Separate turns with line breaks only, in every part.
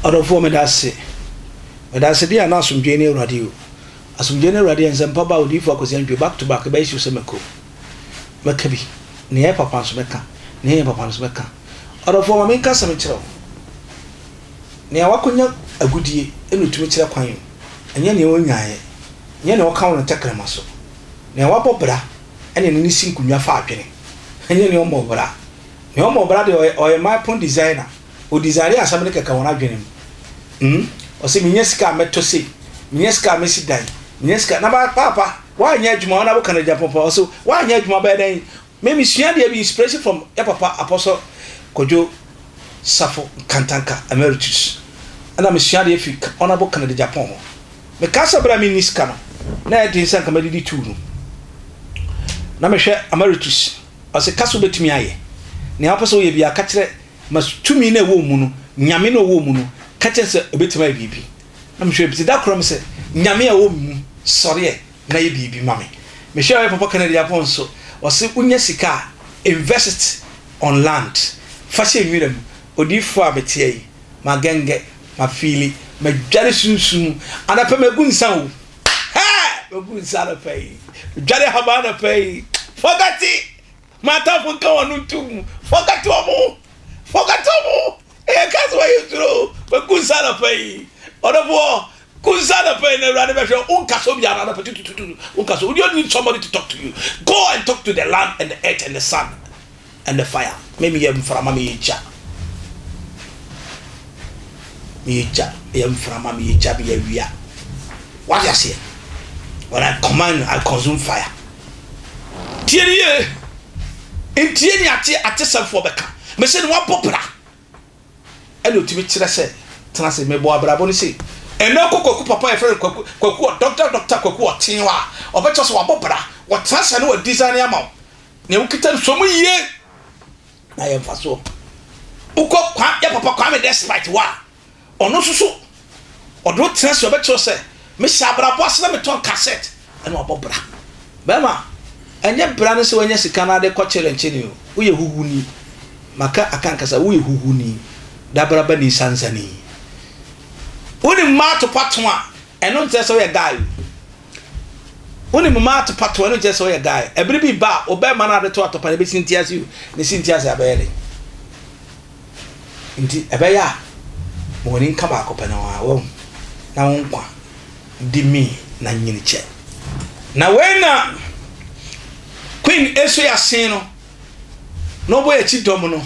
Ɔdɔfoɔ meda ase. Meda ase deɛ na asomdwoeɛ ne Awurade o. Asomdwoeɛ ne Awurade yɛ nsɛmpa ba odiyifoɔ Akwasi Antwi back to back ɛbɛyɛ hyew sɛ mako. Mɛka bi. Nea ɛyɛ papa nso mɛka. Nea ɛnyɛ papa nso mɛka. Ɔdɔfoɔ ma menka asɛm nkyerɛ wo. Nea wakɔnya agudie na ɔtumi kyerɛ kwan o. Ɛnyɛ nea ɔnyaeɛ. Ɛnyɛ nea ɔka wo no tɛkrɛma so. Nea wabɔ bra ɛna ne ne si nkonnwa fa adwene. Ɛnyɛ nea ɔmmɔ bra. Nea ɔmmɔ bra deɛ ɔyɛ ɔyɛ mapon designer. Ɔdesigne asɛm no kɛkɛ wɔ n'adwene mu. Hmm, ɔse menya sika a mɛtɔ sei, menya sika a mɛsi dan, menya sika, na ba paapa, woanyɛ adwuma, ɔna woka no agya pɔmpɔ, ɔse woanyɛ adwuma bɛyɛ dɛn? Me mesua adeɛ bi, inspiration from yɛ papa Apostle Kwadwo Safo Nkantanka Emeritus, ɛna mesua adeɛ firi Honourable Kennedy Agyapong hɔ. Mekaa sɛ berɛ a menni sika no, na ɛyɛ den sɛ anka mɛdidi tuu no. Na mehwɛ Emeritus, ɔse ka sɛ wobɛtumi ayɛ, nea wopɛ sɛ woyɛ biara ka kyerɛ Ma tumi no a ɛwɔ wo mu no, Nyame no a ɔwɔ wo mu no, ka kyerɛ no sɛ ɔbɛtumi ayɛ biribi. Na mehwɛɛ bi, da koro mesɛ, Nyame a ɔwɔ me mu, sɔre ɛ na yɛ biribi ma me. Mehwɛɛ ɔyɛ papa Kennedy Agyapong nso, ɔse wonya sika a, invest it on land, fa hyɛ nwura mu. Odiyifoɔ a meteɛ yi, magɛngɛ, mafeeli, madware sunsum mu, anɔpa magu nsa o, hɛɛ, magu nsa anɔpa yi, medware ahaban anɔpa yi, forget it! M'atamfo nka wɔn ano ntom. Forget wɔn. Forget wɔn. Ɛyɛ ka sɛ wɔyɛ suro. Bɛku nsa anɔpa yi. Ɔdɔfoɔ, ku nsa anɔpa yi na Awurade bɛhwɛ. Wonka sɛ obiara anɔpa tutututu. Wonka sɛ. You don't need somebody to talk to you. Go and talk to the land and the earth and the sun and the fire. Me meyɛ mframa, meyɛ gya. Meyɛ gya, meyɛ mframa, meyɛ gya, meyɛ awia. Wate aseɛ? When I command, I consume fire. Tie no yie. Ntie nea ate atesɛmfoɔ bɛka. Mese no wabɔ bra. Ɛna ɔtumi kyerɛ sɛ tena ase mebɔ abrabɔ no sei. Ɛnɛ wokɔ Kwaku papa a yɛfrɛ no Kwaku Kwaku ɔ Dɔkta Dɔkta Kwaku Ɔten hɔ a, ɔbɛkyerɛ sɛ wabɔ bra. Ɔtena ase a na wadesign ama wo. Nea wokita no sɔ mu yie na ayɛ mfasoɔ. Wokɔ kwa yɛ papa Kwame Despite hɔ a, Ɔno nso so, ɔde wo tena ase, ɔbɛkyerɛ wo sɛ, mehyɛ abrabɔ ase na metɔn kasɛt, ɛna wabɔ bra. Bɛrima, ɛnyɛ bra ne sɛ wanya sika na ade kɔ kyerɛnkyɛne o, woyɛ huhuni. Maka aka ankasa, woyɛ huhuni, dabrabani, sansani. Wonim mmaa atopato a, ɛno nkyerɛ sɛ woyɛ guy o. Wonim mmaa atopato a, ɛno nkyerɛ sɛ woyɛ guy. Ɛbere bi ba a, ɔbɛrima no ade to atopa no ebesi nti ase o, ne si nti ase abɛyɛ den. Nti ɛbɛyɛ a ma w'ani nka baako pɛ no ara, wahu, na wo nkwa di mi na nyini kyɛ. Na wei na Queen eso yasen no na ɔbɔ yɛkyi dɔm no.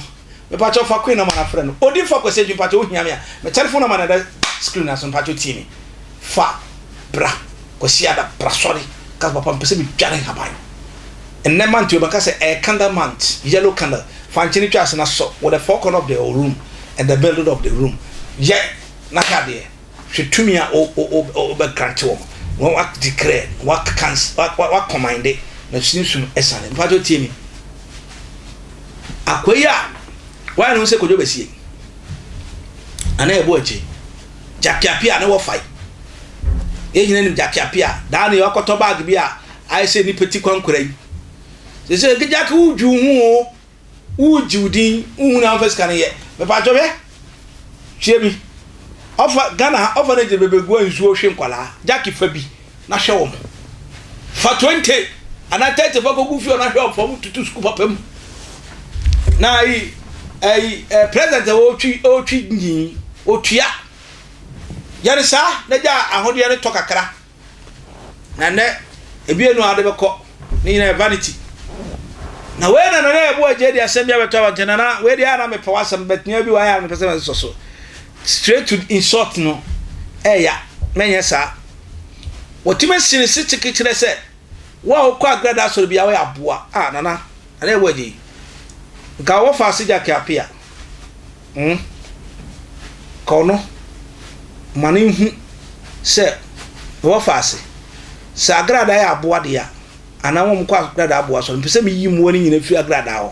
Mepakyɛw fa Queen number na frɛ no. Odi fa Kwasi Adwuma mepakyɛw wohia me a me telephone number na ɛda screen no ase no mepakyɛw tie me. Fa bra Kwasiada bra sɔre ka sɛ papa mepɛ sɛ medware nhaban. Nnɛ month wei maka sɛ ɛyɛ candle month, yellow candle. Fa nkyene twa ase na sɔ wɔ the four corner of the room and the building of the room. Yɛ na hwɛ adeɛ. Hwɛ tumi a wo wo wo bɛ grant wɔn. Na wa declare, na wa cancel, wa wa wa commande na sunsum ɛsane. Mpatsɔ tie mi. Akwa yi a wayɛ ne ho sɛ Kojo Basie anaa ɛbɔ akyi. Jackie Appiah ne wɔfa yi. Yɛn nyinaa nim Jackie Appiah. Daa ne wakɔtɔ bag bi a ayɛ sɛ nipa ti kwankora yi. Sɛ sɛ Jackie wodwi wo ho o, wogye wo din, wohu na womfa sika no yɛ. Mepatwɔ hwɛ, tie mi. Ɔfa Ghana ha, ɔfa no gye bebegu a nsuo hwe nkwalaa. Jackie fa bi na hwɛ wɔn. Fa 20 anaa 30 fa kɔgu fie hɔ na hwɛ wɔn fa wɔn tutu sukuu papa mu. Na ayi ayi eh, president a ɔretwi ɔretwi nyi otua. Yɛ no saa na gya ahodeɛ no tɔ kakra. Na nnɛ, ebi enu a ade bɛkɔ. Ne nyinaa yɛ vanity. Na wei na nana yɛbo agye de asɛm bi abɛtɔ abɔnten. Nana, wei deɛ a na mepɛ w'asɛm, but nea bi wɔ ayɛ a mepɛ sɛ mɛsosɔ so. Straight to insult no, ɛya, mɛnyɛ saa. Wɔtumi si ne se kyeke kyerɛ sɛ, wo a wokɔ agrada asɔre bi a woyɛ aboa. Ah, nana, nana yɛbo agye yi. Nka wɔfa ase gya keapea. Hmm. Ka ɔno ma no nhu sɛ wɔfa ase. Sɛ agradaa yɛ aboa deɛ a, anaa wɔn kɔ agradaa aboa so no, mepɛ sɛ meyi mmoa no nyinaa firi agradaa hɔ.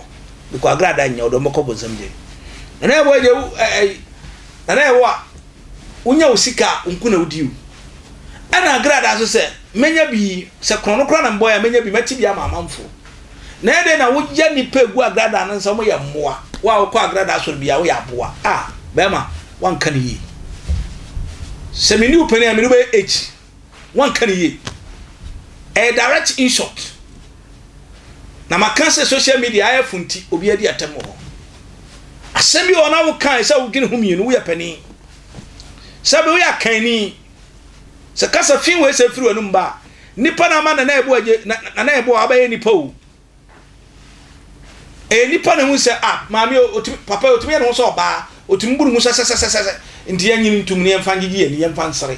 Because agradaa nyɛ ɔde wɔn bɛkɔ bonsam gya mu. Nana ɛwɔ agya wo ɛɛ nana ɛwɔ a wonya wo sika a nko na wodi o. Ɛna agradaa so sɛ menya bi sɛ korɔn no koraa na mbɔɛ a menya bi mɛte bi ama amanfoɔ. Na ɛyɛ dɛn na woyɛ nnipa egu agradaa no nsa wɔyɛ mmoa. Wo a wokɔ agradaa asɔre biara woyɛ aboa. Ah, bɛrima, woanka no yie. Sɛ me ne wo panin a me ne wo bɛyɛ age. Woanka no yie. Ɛyɛ direct insult. Na maka sɛ social media ayɛ fo nti obi adi atɛm wɔ hɔ. Asɛm bi wɔ hɔ na wokae sɛ wodwene ho mmienu woyɛ panin. Sɛbe woyɛ akanni. Sɛ kasa fi wei sɛ firi w'anum ba a, nipa na ama Nana Yeboah agye Nana Yeboah abɛyɛ nipa o. Ɛyɛ nipa na ehu sɛ ah maame o otumi papa otumi yɛ ne ho sɛ ɔbaa otumi bu ne ho sɛsɛsɛsɛ nti yɛn nyini ntum ne yɛn fa ngyegye yɛn ni yɛn fa nsere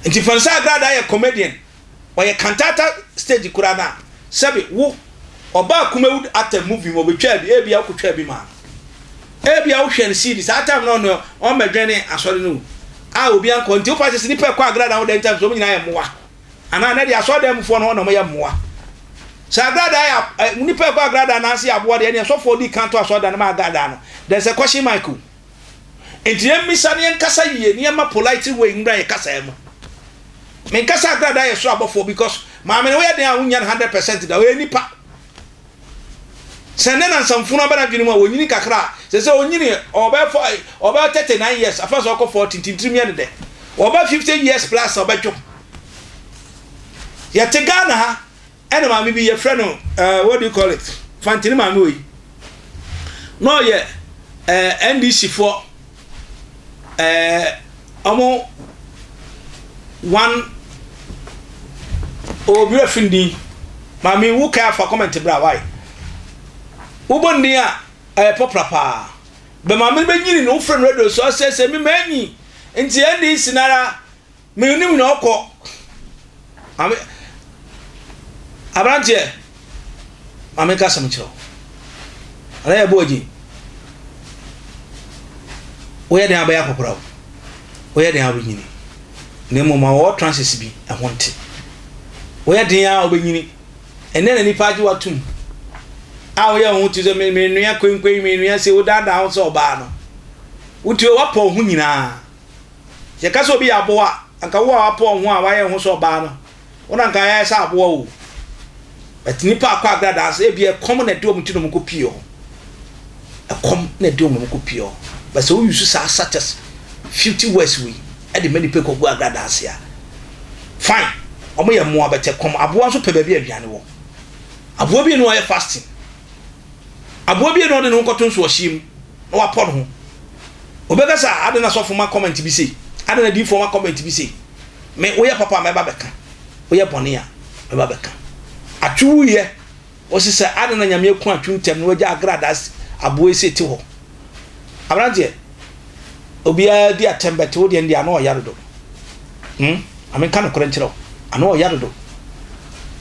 nti fansa agradaa yɛ comedian ɔyɛ kantata stage koraa na sɛbi wo ɔbaa kumawood actor movie mu ɔbɛtwaa bi ebi a wokɔtwaa bi maa no ebi a wohwɛ no series saa time no ɔno ɔmmɛdwɛne asɔre no a obi ankɔ nti wofa sɛ sɛ nipa ɛkɔ agradaa ho dɛn time so ɔmo nyinaa yɛ mmoa. Anaa ɛnɛ deɛ asɔredan mufoɔ no hɔ na wɔyɛ mmoa. Sɛ agradaa yɛ ɛ nipa ɛkɔ agradaa nan ase yɛ aboa deɛ ɛneɛ sɔfoɔ di kan to asɔredan no ma agradaa no there's a question mark o. Nti yɛn mmisa na yɛn kasa yie na yɛn ma polite way nwura yɛ kasaa mu. Me nkasa agradaa yɛ soro abɔfoɔ because maame no woyɛ den a wonnya no 100% da ɔyɛ nipa. Sɛ nnɛ na nsɛmfunu aba n'adwene mu a, onyini kakra a, sɛ sɛ onyini ɔbɛyɛ fɔ ɔbɛyɛ 39 years, afa sɛ ɔkɔ 40 nti ntirim yɛ no dɛ. Ɔba 50 years plus a ɔbɛdwo. Yɛte Ghana ha, ɛna maame bi yɛfrɛ no uh, what do you call it? Fantini maame wɔ yi. Na ɔyɛ uh, eh, NDC foɔ eh, ɔmo one obi afi ne din maame wo kae afa comment bra why wobɔ ne din a ɛyɛ pɔpra paa bɛ maame no bɛnyini no wofrɛ no radio so ɔsɛ sɛ me manyi nti ɛnde nsi nara Menim nea ɔkɔ. Maame, aberanteɛ, maame nka asɛm nkyerɛ wo. Anaa yɛ bɔ agyi. Woyɛ den abɛyɛ akɔkora o. Woyɛ den a wobɛnyini. Na mmom ma wɔwɔ trances bi ɛho nte. Woyɛ den a wobɛnyini. Ɛnɛ na nipa agye watum. A woyɛ wo ho ti sɛ menua kwenkwen menua se wodaadaa wo sɛ ɔbaa no. Wotie wapɔ wo ho nyinaa. Yɛka sɛ obi yɛ aboa a, anka wo a wapɔ wo ho a wayɛ wo ho sɛ ɔbaa no, wo na anka ayɛ sɛ aboa o. But nnipa akɔ agradaa ase, ebia ɛkɔm na ɛde wɔn ti na wɔn kɔ pie hɔ. Ɛkɔm na ɛde wɔn na wɔn kɔ pie hɔ. But sɛ woyi so saa such as 50 words wei ɛde ma nipa kɔ gu agradaa ase a, fine, wɔn yɛ mmoa but ɛkɔm. Aboa nso pɛ baabi aduane wɔ. Aboa bi na ɔyɛ fasting. Aboa bi na ɔde ne ho kɔto nsoɔhyeɛ mu na wapɔ ne ho. Obɛka sɛ adɛn na sɔfo ma comment bi sei? Adɛn na diifoɔ ma comment bi sei? Me, woyɛ papa a mɛba bɛka. Woyɛ bɔne a mɛba bɛka. Atwe wuyɛ, wɔsi sɛ adɛn na Nyame aku atwe ntɛm na wagya agradaa aboa yi sɛ ɛte hɔ. Aberanteɛ, obiara di atɛm bɛte wo deɛ no deɛ ano ɔya dodo. Hmm, ma menka nokorɛ nkyerɛ wo, ano ɔya dodo.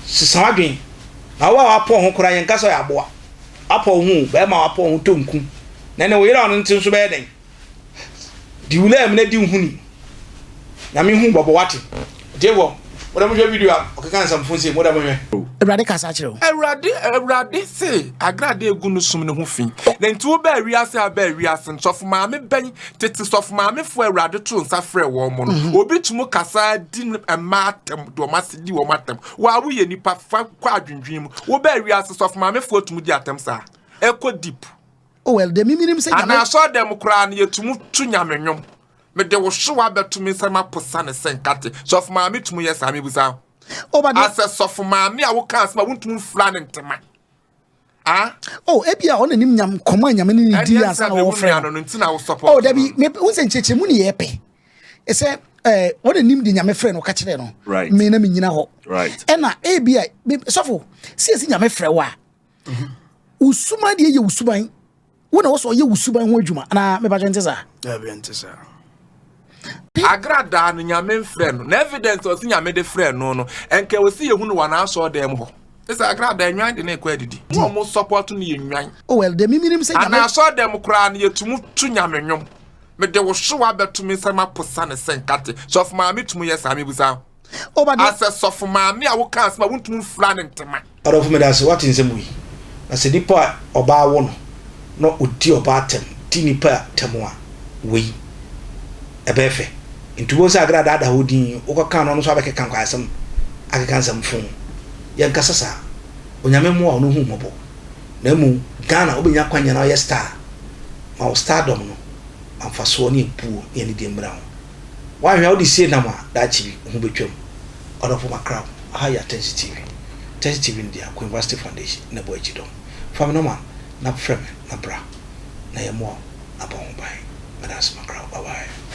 Sesa w'adwene. Na wo a wapɔ ho koraa yɛnka sɛ ɔyɛ aboa. Wapɔ wo ho o, bɛrima a wapɔ wo ho tɔ nku. Na ɛnɛ wo yere a ɔno nte nso bɛyɛ dɛn? Di wo lɛm na di wo ho ni. Nyame hu bɔbɔ wate. Atiefoɔ, mo dɛ mohwɛ video a ɔkeka nsɛmfo sei, mo dɛ mohwɛ.
Awurade kasa kyerɛ wo.
Awurade, Awurade se agrade egu no som no ho fi. Na nti wo baa wiase a baa wiase no, sɔfo maame bɛn, tete sɔfo maame fo Awurade to nsa frɛ wɔn mo no. Mhm. Obi tumu kasa di mmaa atɛm, de wɔn ase di wɔn atɛm. Wo a woyɛ nipa fa kɔ adwendwen mu. Wo baa wiase sɔfo maame fo atumu di atɛm saa. Ɛkɔ deep.
Oh well, deɛ miminim sɛ nyame.
Anaa asɔre dɛm koraa no yɛtumu to nyame nwom. Mede wo hyewa bɛto me nsam aposa ne sɛ nkate. Sɔfo maame tumu yɛ saa mebusa wo.
Oh, but
Asɛ sɔfo maame a woka asɛm a wontumi mfira ne ntoma. Ah?
Oh, ebia ɔna nim nyam kɔmɔ a nyame ne ne di ansa na wɔfrɛ
no. Nti na wo support.
Oh, dabi, me wo sɛ nkyerɛkyerɛmu ne yɛ pɛ. Sɛ eh ɔna nim de nyame frɛ no ka kyerɛ no.
Right.
Me na me nyina hɔ.
Right.
Ɛna ebia sɔfo, sɛ esi nyame frɛ wo a.
Mhm.
Wo suban deɛ yɛ wo suban. Wo na wɔsɔ ɔyɛ wo suban ho adwuma anaa mepa kyɛ nte saa?
Dabi nte saa.
Agradaa no nyame mfrɛ no na evidence ɔsi nyame de frɛ no no ɛnka ɔsi yɛ hu no wɔ n'asɔɔ dan mu hɔ ɛsɛ agradaa nwan de ne kɔ adidi mo a mo support no yɛ nwan.
Oh well deɛ miminim sɛ nyame.
Anaa asɔɔ dan mu koraa no yɛtumu to nyame nwom mede wo hyewa bɛto me nsam aposa ne sɛ nkate sɔfo maame tumu yɛ saa mebusa
Oh but
asɛ sɔfo maame a woka asɛm a wontumi mfira ne ntoma.
Ɔdɔfo medase wate nsɛm wei na sɛ nipa a ɔbaa wo no na ɔdi ɔbaa atɛm di nipa atɛm a wei ɛbɛyɛ fɛ nti wobɛhu sɛ agradaa da hɔ din wokɔka no ɔno nso abɛkeka nkwayasɛm akeka nsɛm fo yɛnkasa saa Onyame mmoa wo na ohu mmɔbɔ na mmom Ghana wobɛnya kwanya na woyɛ star ma wo stardom no ma mfasoɔ ne abuo ne anidie mmra ho. Woanhwɛ a wode sie nam a, daakye bi wo ho bɛtwam. Ɔdɔfo makra wo, aha yɛ Atensi TV. Atensi TV no deɛ Queen Vasti Foundation na ɛbɔ akyi dɔm. Fa me nɔma na frɛ me na bra na yɛmmoa wo na bɔ ho ban. Meda ase makra wo, bye bye.